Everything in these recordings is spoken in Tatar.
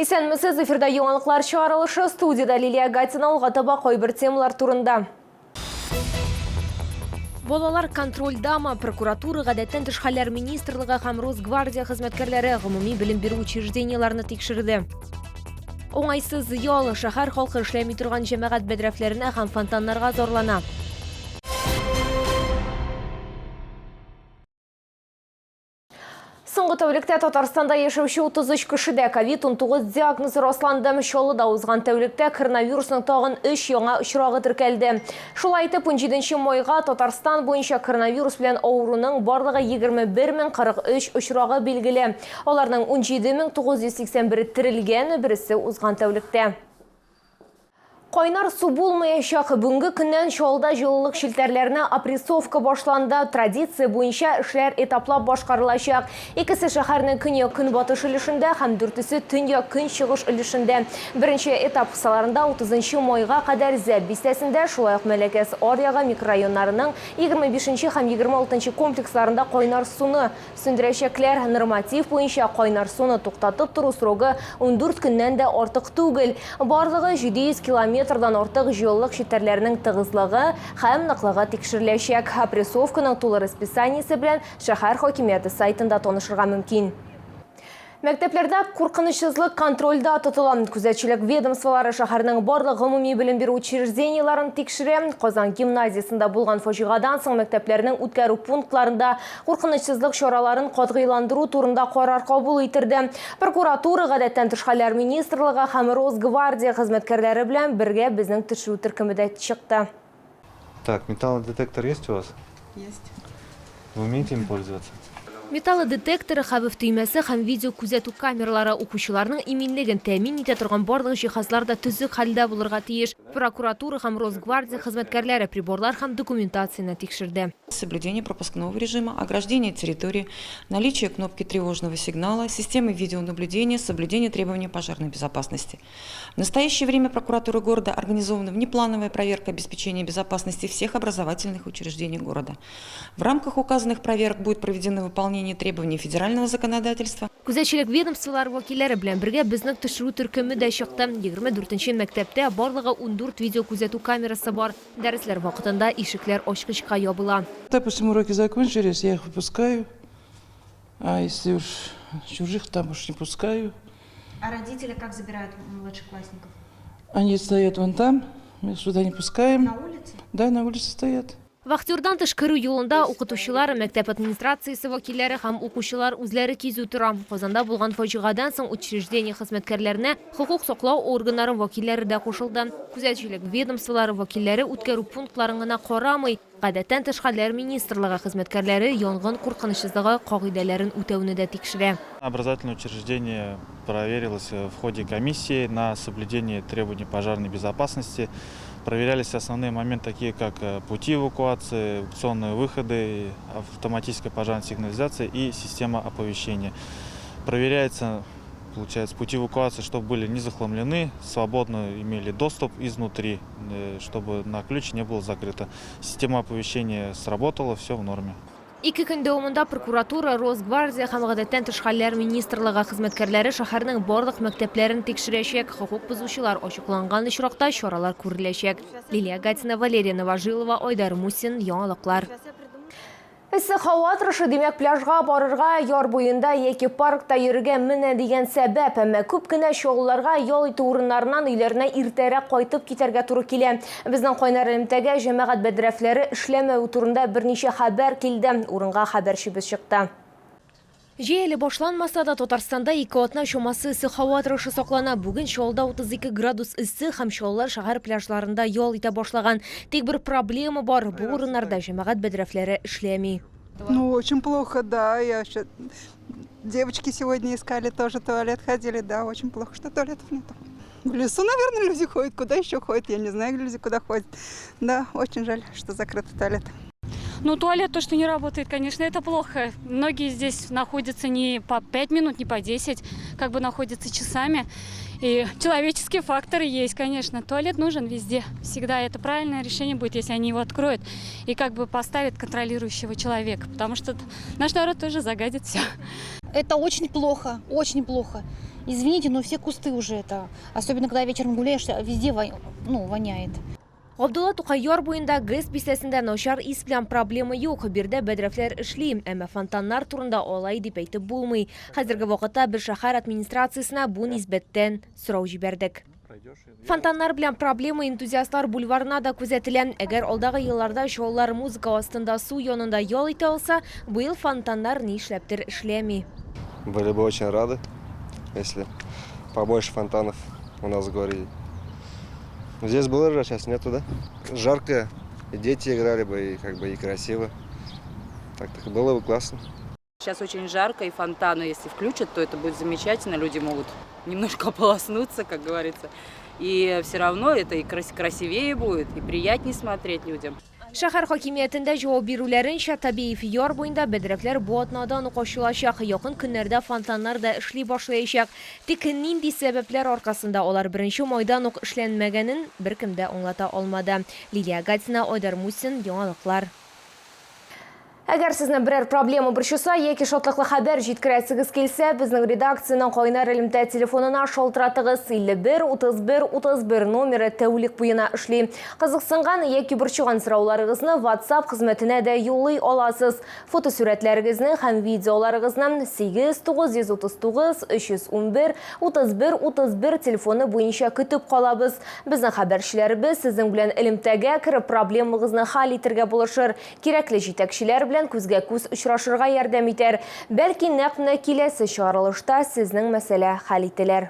Исәнмесез, эфирда яңалыклар чыгарылышы, студиядә Лилия Гатина, алга таба кайбер темалар турында. Балалар контрольдамы? Прокуратура, гадәттән тыш хәлләр министрлыгы һәм Росгвардия хезмәткәрләре гомуми белем бирү учреждениеләрне тикшерде. Уңайсыз ял, шәһәр халкы эшләми торган җәмәгать бәдрәфләренә һәм фонтаннарга зарлана. Соңгы тәүлектә Татарстанда яшәүче 33 кешедә ковид-19 диагнозы расланды. Чаллыда узган тәүлектә коронавирусның тагын 3 яңа очрагы теркәлде. Шулай итеп, 17 майга Татарстан буенча коронавирус белән авыруның барлыгы 21043 очрагы билгеле. Аларның 17981 терелгән, бересе узган тәүлектә. Кайнар су булмаячак. Бүгенге көннән Чаллыда җылылык челтәрләренә опрессовка башланды. Традиция буенча эшләр этаплап башкарылачак. Икесе шәһәрнең көньяк-көнбатыш өлешендә һәм дүртесе төньяк-көнчыгыш өлешендә. Беренче этап кысаларында 30 майга кадәр Зәб бистәсендә, шулай ук Мәләкәс аръягы микрорайоннарының 25 нче һәм 26 нчы комплексларында кайнар суны Сүндерәчәкләр. Норматив буенча кайнар суны туктатып тору срогы 14 көннән дә артык түгел. Барлыгы 700 километрдан артык җылылык челтәрләренең тыгызлыгы һәм ныклыгы тикшереләчәк. Опрессовканың тулы расписаниесе белән шәһәр хакимияте сайтында танышырга мөмкин. Мәктәпләрдә куркынычсызлык контрольдә тотыла. Күзәтчелек ведомстволары шәһәрнең барлык гомуми белем бирү учреждениеләрен тикшерә. Казан гимназиясендә булган фаҗигадан соң мәктәпләрнең үткәрү пунктларында куркынычсызлык чараларын катгыйландыру турында карар кабул ителде. Прокуратура, гадәттән тыш хәлләр министрлыгы һәм Росгвардия хезмәткәрләре белән бергә безнең төшерү төркеме дә чыкты. Так, металлодетектор есть у вас? Есть. Вы умеете им пользоваться? Металлодетекторы, хәвеф төймәсе һәм видеокүзәтү камералары укучыларның иминлеген тәэмин итә торган барлык җиһазлар да төзек хәлдә булырга тиеш. Прокуратура һәм Росгвардия хезмәткәрләре приборлар һәм документацияне тикшерде. Соблюдение пропускного режима, ограждение территории, наличие кнопки тревожного сигнала, системы видеонаблюдения, соблюдение требований пожарной безопасности. В настоящее время прокуратурой города организована внеплановая проверка обеспечения безопасности всех образовательных учреждений города. В рамках указанных проверок будет проведено выполнение требований федерального законодательства. Күзәтчелек ведомстволары вәкилләре белән бергә безнең төшерү төркеме дә чыкты. 24 нче мәктәптә барлыгы 14 видеокүзәтү камерасы бар. Дәресләр вакытында ишекләр ачкычка ябыла. Допустим, уроки закончились, я их выпускаю. А если уж чужих, там уж не пускаю. А родители как забирают младшеклассников? Они стоят вон там, мы сюда не пускаем. На улице? Да, на улице стоят. Вахтердан тыш керү юлында укытучылар, мәктәп администрациясе вәкилләре һәм укучылар үзләре кизү тора. Казанда булган фаҗигадан соң учреждение хезмәткәрләренә хокук саклау органнары вәкилләре дә кушылды. Күзәтчелек ведомстволары вәкилләре үткәрү пунктларын гына карамый, Гадәттән тыш хәлләр министрлыгы хезмәткәрләре янгын куркынычсызлыгы кагыйдәләрен үтәүне дә тикшерә. Образовательное учреждение проверилось в ходе комиссии на соблюдение требований пожарной безопасности. Проверялись основные моменты, такие как пути эвакуации, эвакуационные выходы, автоматическая пожарная сигнализация и система оповещения. Проверяется, получается, пути эвакуации, чтобы были не захламлены, свободно имели доступ изнутри, чтобы на ключ не было закрыто. Система оповещения сработала, все в норме. Ике көн дәвамында прокуратура, Росгвардия һәм Гадәттән тыш хәлләр министрлыгы хезмәткәрләре шәһәрнең барлык мәктәпләрен тикшерәчәк. Хокук бозучылар ачыкланган очракта чаралар күреләчәк. Лилия Гатина, Валерия Новожилова, Айдар Мусин, Яңалыклар. Эссе һава торышы, димәк, пляжга барырга, яр буенда яки паркта йөрергә менә дигән сәбәп. Әмма күп кенә чаллыларга ял итү урыннарыннан өйләренә иртәрәк кайтып китәргә туры килә. Безнең кайнар элемтәгә җәмәгать бәдрәфләре эшләмәве турында берничә хәбәр килде. Урынга хәбәрчебез чыкты. Җәй әле башланмаса да, Татарстанда ике атна чамасы эссе һава торышы саклана. Бүген Чаллыда 32 градус эссе һәм чаллылар шәһәр пляжларында ял итә башлаган. Тик бер проблема бар, бу урыннарда җәмәгать бәдрәфләре эшләми. Ну, очень плохо, да. Я ща... Девочки сегодня искали, тоже туалет ходили, да, очень плохо, что туалетов нету. В лесу, наверное, люди ходят, куда еще ходят, я не знаю, люди куда ходят. Да, очень жаль, что закрыты туалеты. Ну, туалет то, что не работает, конечно, это плохо. Многие здесь находятся не по 5 минут, не по 10, как бы находятся часами. И человеческий фактор есть, конечно. Туалет нужен везде. Всегда это правильное решение будет, если они его откроют и как бы поставят контролирующего человека. Потому что наш народ тоже загадит все. Это очень плохо, очень плохо. Извините, но все кусты уже это, особенно когда вечером гуляешь, везде ну, воняет. Габдулла Тукай яр буенда ГЭС бистәсендә начар ис белән проблема юк. Биредә бәдрәфләр эшли, әмма фонтаннар турында алай дип әйтеп булмый. Хәзерге вакытта без шәһәр администрациясенә бу нисбәттән сорау җибәрдек. Фонтаннар белән проблема энтузиастлар бульварына да күзәтелә. Әгәр алдагы елларда чаллылар музыка астында су янында ял итә алса, быел фонтаннар нишләптер эшләми. Были бы очень рады, если побольше фонтанов у нас в городе. Здесь было же, сейчас нету, да? Жарко, и дети играли бы, и как бы и красиво. Так, так было бы классно. Сейчас очень жарко, и фонтаны, если включат, то это будет замечательно. Люди могут немножко ополоснуться, как говорится. И все равно это и красивее будет, и приятнее смотреть людям. Шәһәр хакимиятендә җавап бирүләренчә, Табиев яр буенда бәдрәфләр бу атнадан ук ачылачак. Якын көннәрдә фонтаннар да эшли башлаячак. Тик нинди сәбәпләр аркасында алар беренче майдан ук эшләнмәгәнен беркем дә аңлата алмады. Лилия Гатина, Айдар Мусин, Яңалыклар. Әгәр сезне берәр проблема борчыса яки шатлыклы хәбәр җиткерәсегез килсә, безнең редакциянең кайнар элемтә телефонына шалтыратыгыз. 51 31 31 номеры тәүлек буена эшли. Кызыксынган яки борчыган сорауларыгызны WhatsApp хезмәтенә дә юллый аласыз. Фотосурәтләрегезне һәм видеоларыгызны 8 939 311 31 31 телефоны буенча көтеп калабыз. Безнең хәбәрчеләребез сезнең белән элемтәгә кереп проблемагызны хәл итәргә булышыр. Кирәкле җитәкчеләр белән күзгә күз очрашырга ярдәм итәр. Бәлки нәкъ менә киләсе чыгарылышта сезнең мәсьәлә хәл ителер.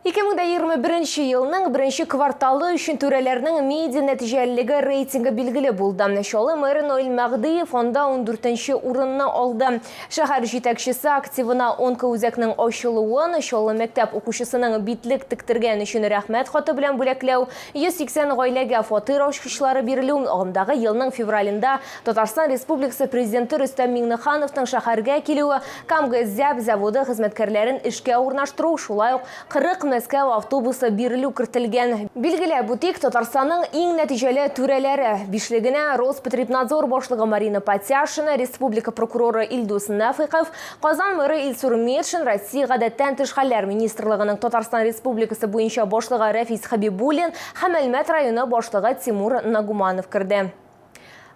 2021 елның беренче кварталы өчен түрәләрнең медиа нәтиҗәлелеге рейтингы билгеле булды. Чаллы мэры Наил Мәгъдиев анда 14 урынны алды. Шәһәр җитәкчесе активына онкоүзәкнең ачылуын, Чаллы мәктәп укучысының битлек тектергән өчен рәхмәт хаты белән бүләкләү, 180 гаиләгә фатир ачкычлары бирелү, агымдагы елның февралендә Татарстан Республикасы Президенты Рөстәм Миңнехановның шәһәргә килүе, КамГЗЯП заводы хезмәткәрләрен эшкә урнаштыру, шулай ук 40 Мәскәү автобусы бирелү кертелгән. Билгеләп үтик, Татарстанның иң нәтиҗәле түрәләре бишлегенә Роспотребнадзор башлыгы Марина Патяшина, республика прокуроры Илдус Нәфыйков, Казан мэры Илсур Метшин, Россия гадәттән тыш хәлләр министрлыгының Татарстан Республикасы буенча башлыгы Рәфис Хәбибуллин һәм Әлмәт районы башлыгы Тимур Нагуманов керде.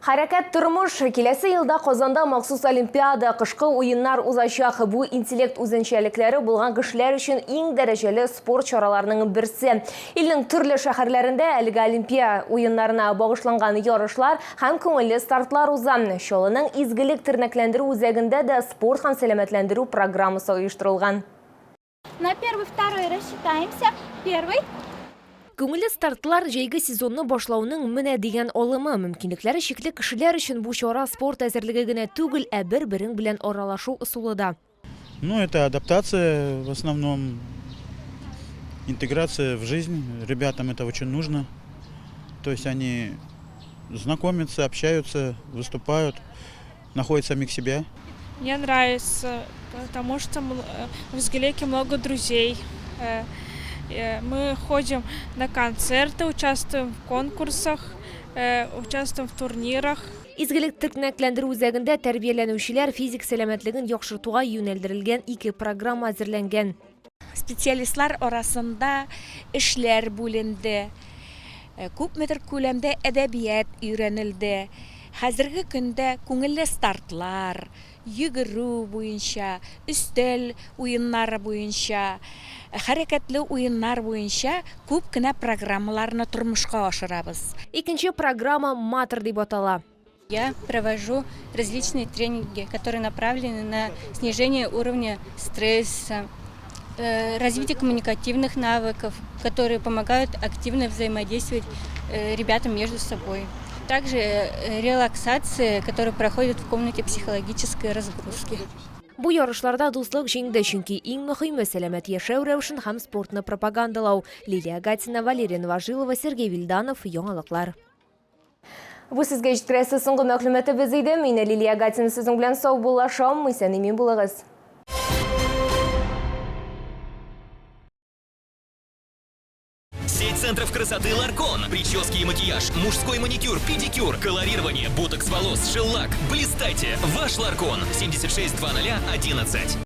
Хәрәкәт тормыш. Киләсе елда Казанда махсус олимпиада, кышкы уеннар узачак. Бу интеллект үзенчәлекләре булган кешеләр өчен иң дәрәҗәле спорт чараларының берсе. Илнең төрле шәһәрләрендә әлеге олимпия уеннарына багышланган ярышлар һәм күңелле стартлар уза. Чаллының Изгелек тернәкләндерү үзәгендә дә спорт һәм сәламәтләндерү программасы оештырылган. На первый, второй рассчитаемся. Первый. Күңелле стартлар җәйге сезонны башлауның менә дигән алымы. Мөмкинлекләре чикле кешеләр өчен бу чара спорт әзерлеге генә түгел, ә бер-берең белән аралашу ысулы да. Ну, это адаптация в основном, интеграция в жизнь. Ребятам это очень нужно. То есть они знакомятся, общаются, выступают, находят самих себя. Мне нравится, потому что в Изгилеке много друзей. Мы ходим на концерты, участвуем в конкурсах, участвуем в турнирах. Изгелек тернәкләндерү үзәгендә тәрбияләнүчеләр физик сәламәтлеген яхшыртуга юнәлдерелгән ике программа әзерләнгән. Специалистлар арасында эшләр бүленде, күпмедер күләмдә әдәбият өйрәнелде. Хәзерге көндә күңелле стартлар, йөгерү буенча, өстәл уеннары буенча, хәрәкәтле уеннар буенча күп кенә программаларны тормышка ашырабыз. Икенче программа Матер дип атала. Я провожу различные тренинги, которые направлены на снижение уровня стресса, развитие коммуникативных навыков, которые помогают активно взаимодействовать ребятам между собой. Также релаксация, которая проходит в комнате психологической разгрузки. Бу ярышларда дуслык җиңде, чөнки иң мөһиме сәламәт яшәү рәвешен һәм спортны пропагандалау. Лилия Гатина, Валерия Новожилова, Сергей Вильданов, Яңалыклар. Бу сезгә җиткерәсе соңгы мәгълүматыбыз иде. Мин Лилия Гатина сезнең белән саубуллашам. Исән-имин булыгыз. Сеть центров красоты «Ларкон». Прически и макияж, мужской маникюр, педикюр, колорирование, ботокс волос, шеллак. Блистайте! Ваш «Ларкон». 76 00 11.